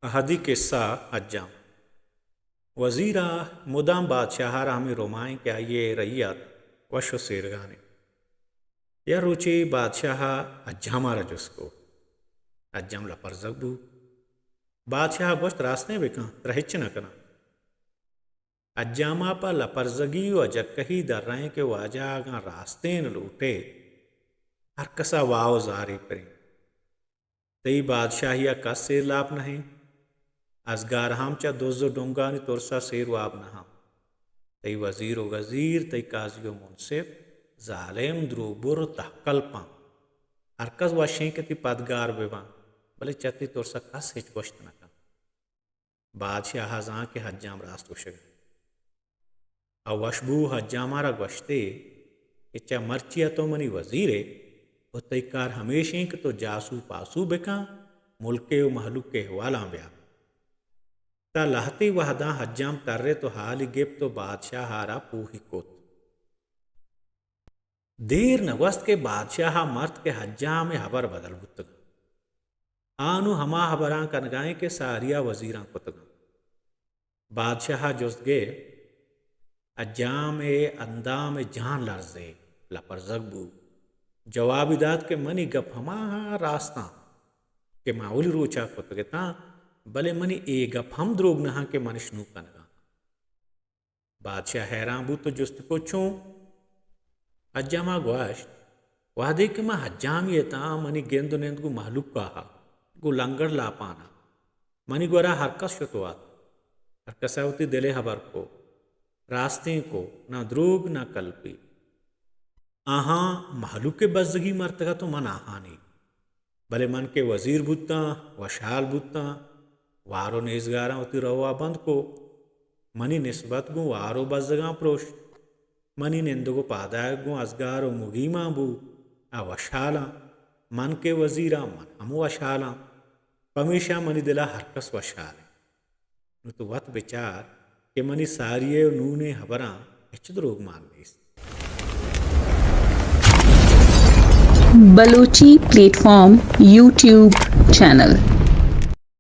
احدی قصہ حجام۔ وزیر ءَ مدام بادشاہ ءَ را ہمے رمائیں کہ آئی ءِ رعیت وش و سیرگانیں۔ یک روچے بادشاہ ءَ حجام ءَ را جست کو۔ حجام لپرزگ بو۔ بادشاہ ءَ گوشت، راستیں بکن، ترا ہچ نہ کناں۔ حجام ءَ پہ لپرزگی و اجکہی درائیں کہ واجہ اگاں راستین لوٹے، ہر کس ءَ واہ و زاری پریں۔ تئی بادشاہی ءَ کس سیر لاپ نہ انت۔ ازگار ہم چہ دز و ڈنگانی ترس ءَ سیر واب نہ انت۔ تئی وزیر و گزیر، تئی قاضی و منصف، ظالم، دروگبر و تہکلپ انت۔ ہر کس وشیں کہ تئی پدگار بہ بنت، بلے چہ تئی ترس ءَ کس ہچ گوشت نہ کنت۔ بادشاہ ءَ زانت کہ حجام راست گوشگ ءَ انت۔ آ وش بو، حجام ءَ را گوشتے کہ چہ مرچی ءَ تو منی وزیر ئے و تئی کار ہمیش انت کہ تو جاسو پاسو بکن، ملک ءِ و مہلوک ءِ احوالاں بیار۔ تا لہتے وہداں حجام ترت و حالی گپت و بادشاہ ءَ را پوہی کت۔ دیر نہ گوست کہ بادشاہ ءَ مرت کہ حجام ءِ ہبر بدل بوتگ۔ آ نوں ہما ہبراں کنگا انت کہ ساری ءَ وزیراں کتگ انت۔ بادشاہ ءَ جست گپت، حجام ءِ اندام ءِ جان لرزے، لپرزگ بو۔ جوابی دات کہ منی گپ ہما راستاں کہ من اولی روچا کتگ اتاں، بلے منی اے گپ ہم دروگ نہ انت کہ من اش نوں کنگا آں۔ بادشاہ حیران بوت و جست کو، چون؟ حجام ءَ گوشت، وہدے کہ من حجامی اتاں، منی گند و نند گوں مہلوک ءَ ات، گوں لنگڑ لاپان ات۔ منی گورا ہر کس شت و ات۔ ہر کس ءَ وتی دل ءِ ہبر کو، راستیں کو، نہ دروگ، نہ کلپی۔ آہاں مہلوک ءِ بزگی مرتگ ات و من آہانی۔ بلے من کہ وزیر بوتاں، وشحال بوتاں، وار و نیزگاراں وتی رو ءَ بند کو۔ منی نسبت گوں وار و بزگاں پروشت۔ منی نندگ و پادایگ گوں ازگار و مگیماں بو۔ آ وشحالاں۔ من کہ وزیراں، من ہم وشحالاں۔ پمیشا منی دل ءَ ہر کس وشحال انت۔ نوں تو وت بچار کہ منی ساری ءِ و نونیں ہبراں ہچ دروگ مان نیست۔ Balochi plate form YouTube channel.